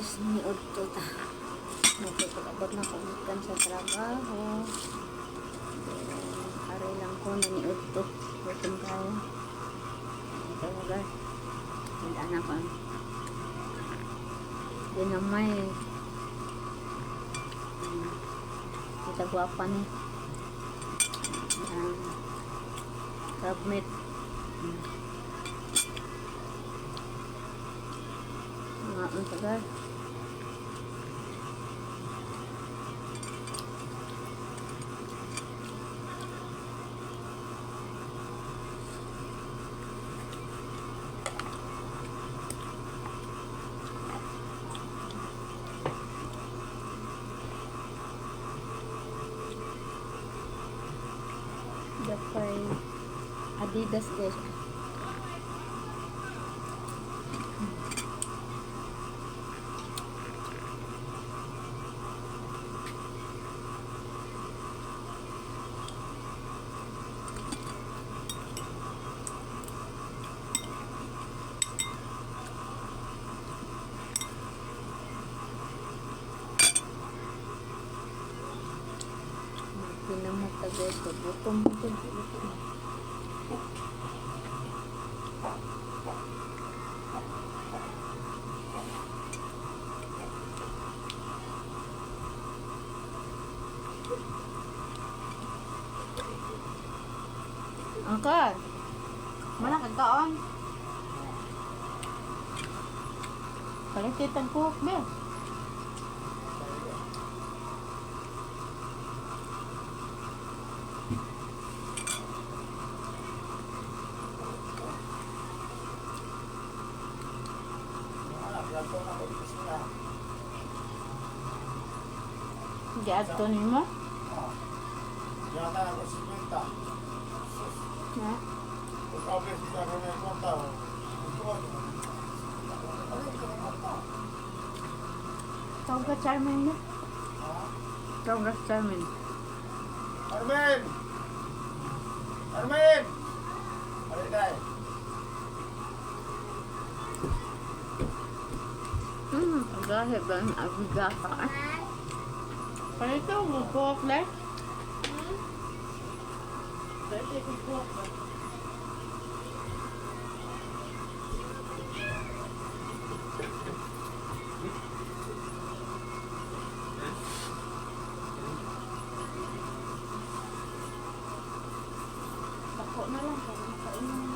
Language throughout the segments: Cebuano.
Guys, niudto ta. Nakipag-abot na ko gikan sa trabaho. Then, aray lang ko na niudto. Gutom kayo. Ito mo, guys. Hindi na ko. Ginamay. Kita gwapa ni. Yan. Crab meat. Mga unsa, guys. Dapay Adidas, guys. Pinamot ta, guys. Gutom ko. Gutom. Angkar. Mana kagkaon? Palitit ang kuhok, be. Giadto nimo? Yata ako 50. Ha? Pag sa ako may kwenta. Ito ano? Ano yung kwenta? Tawag ka Charmin niya. Ha? Tawag ka Charmin. Armin! Armin! Ano tayo? Pagahe ba ang abigata? Palito, buhok na. Palito, buhok ba? Dako na lang para makainom.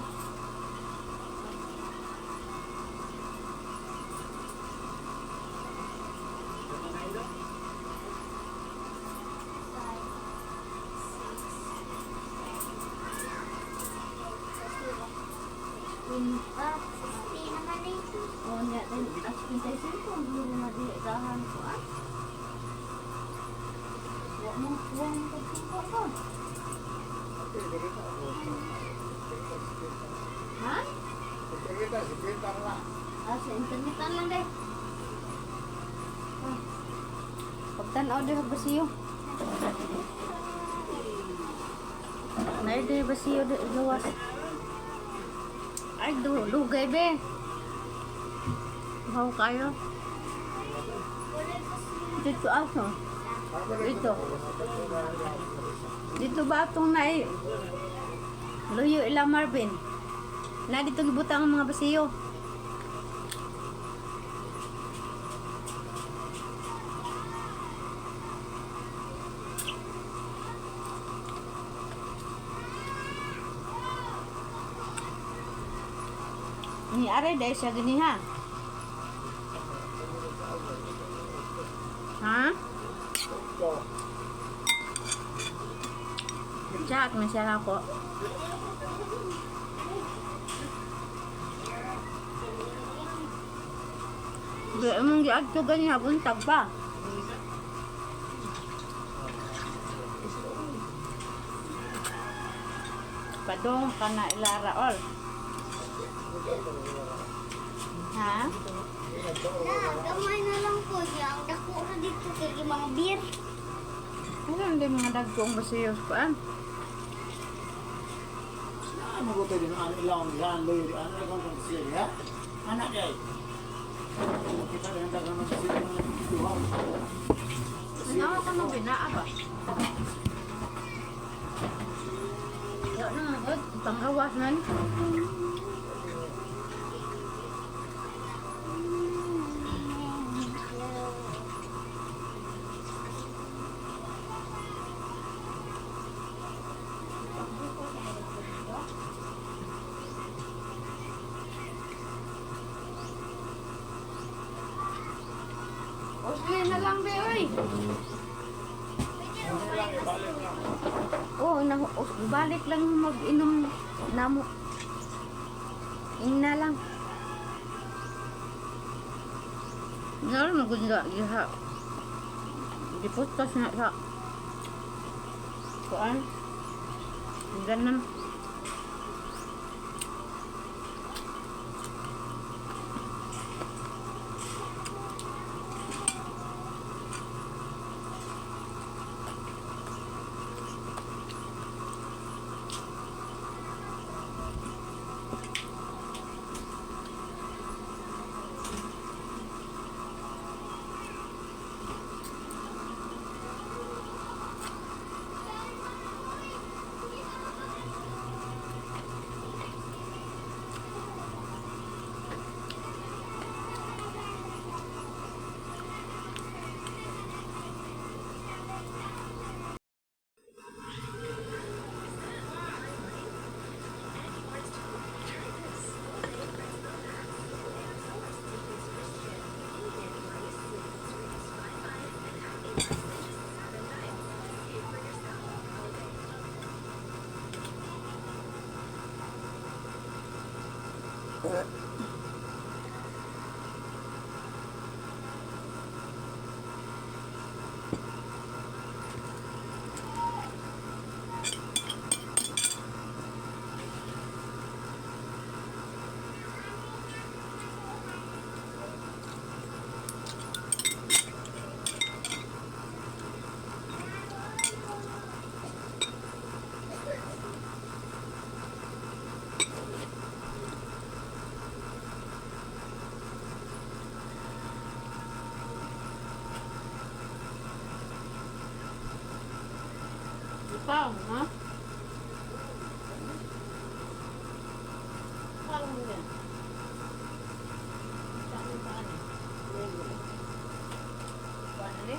Ah, 60 naman eh. Oh, nya din as 55 hindi na di dahan ko ah. Wa mo kuwang pagsuko ko. Ha? Kita, 50 lang. Ah, sa internetan lang deh. Ah. Pagtan-aw deh basiyo. Nay deh basiyo deh gawas. Ay, dugay be. Haw kayo. Dito aso. Dito. Dito ba itong nai? Luyo ila Marvin. Na dito gibutang ang mga basiyo. Ni are dahil siya gini ha. Ha? Ito. Chat man siya ako. Di mong giadto gani buntag pa. Padong ka na ilara all. Ha? Na, gamay na lang po niya. Ang dako na dito kay mga beer. Ano hindi mga dagkong basiyos pa? Ano ko tayo din? Ano ilang yan? Loyo di ano lang kung siya ha? Anak day. Makita rin ang dagang ng duha. Ano ka mo binaa ba? Wala na nga, panggawas man. Osli na lang, be, oy. Oo, na, balik lang mag-inom namo. Ingna lang. Naro magunda giha. Gipustos na sa kuan. Ganun. Ikaw, ha? Ikaw mo yan. Saan saan eh? Paano ni?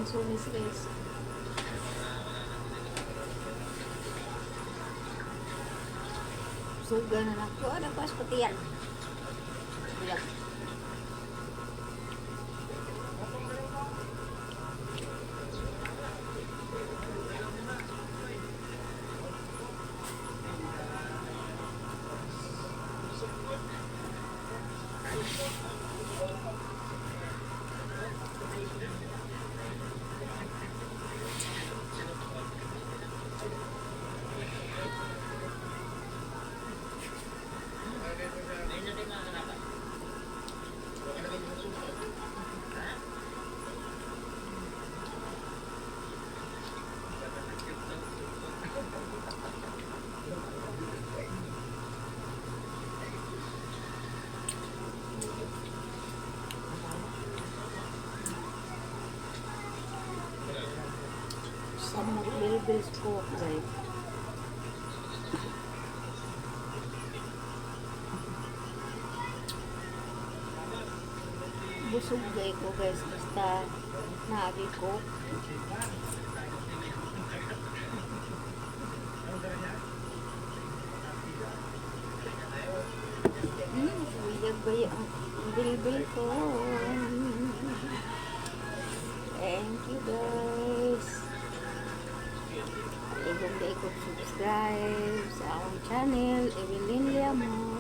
Lansones, guys. Suga na nako. Ano pa patiyan? Bilang. Sa mga bilbil ko, guys. Busog gay ko, guys, basta naagi ko. Uyag ba ang bilbil ko? Thank you, guys. Igong day ko subscribe sa akong channel, Evelyn Liamon.